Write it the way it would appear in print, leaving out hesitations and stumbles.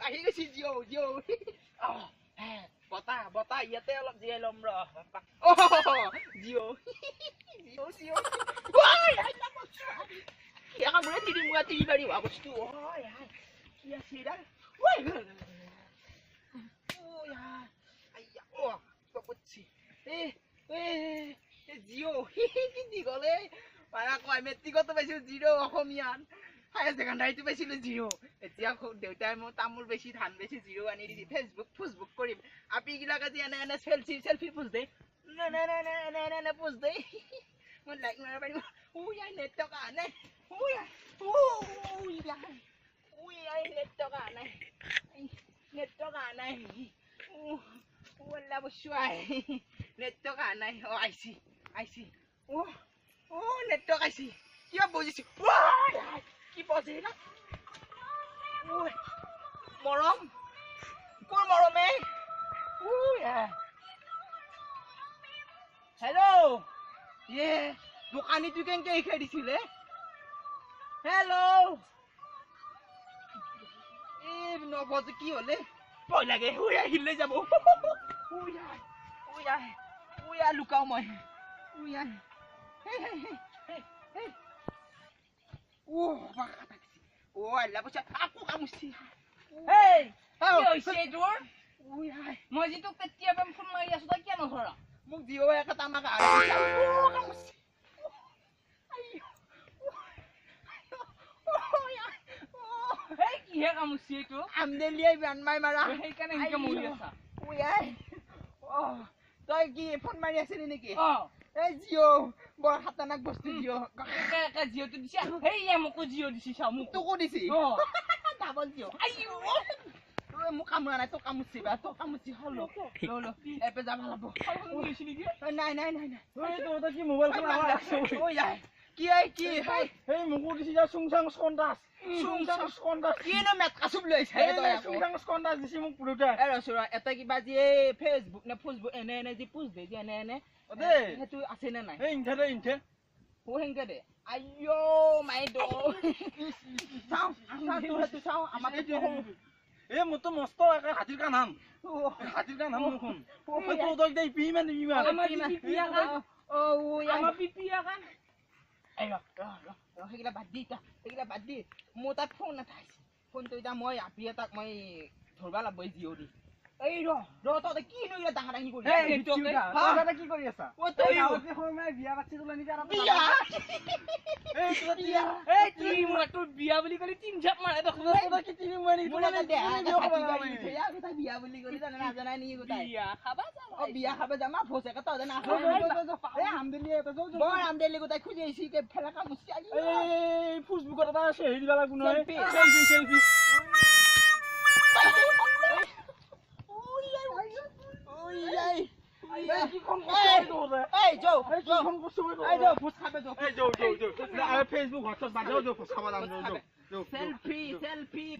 আহি গৈছে জিঅ' জিঅ'। বতাহ বতাহ, ইয়াতে অলপ জীয়াই ল'ম ৰ। জিঅ' জিঅ' জিঅ'। কামোৰে তিৰি মুৰা তিৰি বাৰী হোৱা বস্তু। কি আছে এইডাল? জিঅ' কি দীঘলে পাৰা কয়। মেট্ৰিকতো পাইছিলো জিৰ', অসমীয়াত হায়াৰ ছেকেণ্ডাৰীটো পাইছিলো জিৰ'। এতিয়া দেউতাই মোক তামোল বেছি ধান বেছি জিৰ' আনি দিছে। ফেচবুক ফেচবুক কৰিম। আপিগিলাকে যে এনে এনে চেলফি চেলফি পোজ দে, এনে এনে এনে পোজ দে, মই লাইক মাৰিব পাৰিম। আই নেটৱৰ্ক অহা নাই। আই নেটৱৰ্ক অহা নাই, নেটৱৰ্ক অহা নাই। বস্তু আই নেটৱৰ্ক অহা নাই। অ আহিছি আহিছি। অ অ নেটৱৰ্ক আহিছি। কিবা বুজিছো, কি বজে না মৰম ক'ৰ মৰমে। হেল্ল' ইয়ে দোকানীটো কেনেকে শিকাই দিছিলে। হেল্ল' এই নবজে কি হ'লে ভয় লাগে। আহিলে যাব। লুকাও মই। মই যিটো কেতিয়াবা ফোন মাৰি আছো, তই কিয় নধৰা? মোক জিঅ' একে তামাক। কিহে কামুৰছি এইটো? আমদেলিয়াই বানমাই মাৰা, সেইকাৰণে সেনকে মৰি আছা। তই কি ফোন মাৰি আছিলি নেকি? এই জিঅ' বৰ খাতাৰনাক বস্তু জিঅ'। জিঅ'টো দিছে, সেইয়া মোকো জিঅ' দিছে, চাওঁ মোক। তোকো দিছি ডাবল জিঅ'। মোক কামোৰা নাই, তোক কামুৰছি বা তোক কামুৰছি। হলো ল এপে যাব লাগব। নাই নাই নাই নাই। কি কি এই মোকো দিছি যা চুংচাং স্কন্দাস, চুংচাং স্কন্দাস। কিনো মেট কাচুব লৈ আহিছে তই? চুংচাং স্কন্দাস দিছি মোক পুৰুতাই। এ ৰচোন, এটা কিবা যি এই ফেচবুক নে ফেচবুক এনে এনে যি পোষ্ট দে যি এনে এনে, সেইটো আছে নে নাই? এই ইনথে দে, ইনথে ও সেনকে দে। আইঅ মাই দ চাওঁ চাওঁ তোৰ সেইটো চাওঁ। আমাৰ এই মোৰতো মস্ত একে হাতীৰ কাণ হান, হাতীৰ কাণ হান মোৰখন। তই দে ইমান ইমান আমাৰ পিপিয়া কাণ। এই ৰ ৰ ৰ, সেইগিলা বাদ দি এতিয়া, সেইগিলা বাদ দি। মোৰ তাত ফোন এটা আহিছে। ফোনটো এতিয়া মই আপি এটাক মই ধৰবা লাগব জিঅ' দি। এই ৰ ৰ, তহঁতে কিনো এইগিলা ডাঙৰ ডাঙি কৰি কি কৰি আছা? বিয়া বুলি ক'লে তিন জাপ মাৰে। বিয়া বুলি ক'লে নাজানাই নেকি গোটাই? বিয়া খাবা যাম, ভোজ একে তহঁতে আমদেলি গোটাই খুজি আহিছি ফেলা কামুচি। ফেচবুকত এটা হেৰি দিব লাগিব নহয়, চেলফি চেলফি। ফেচবুক হোৱাটছএপ বাদ দিও, ভোজ খাব যাম। Selfie selfie.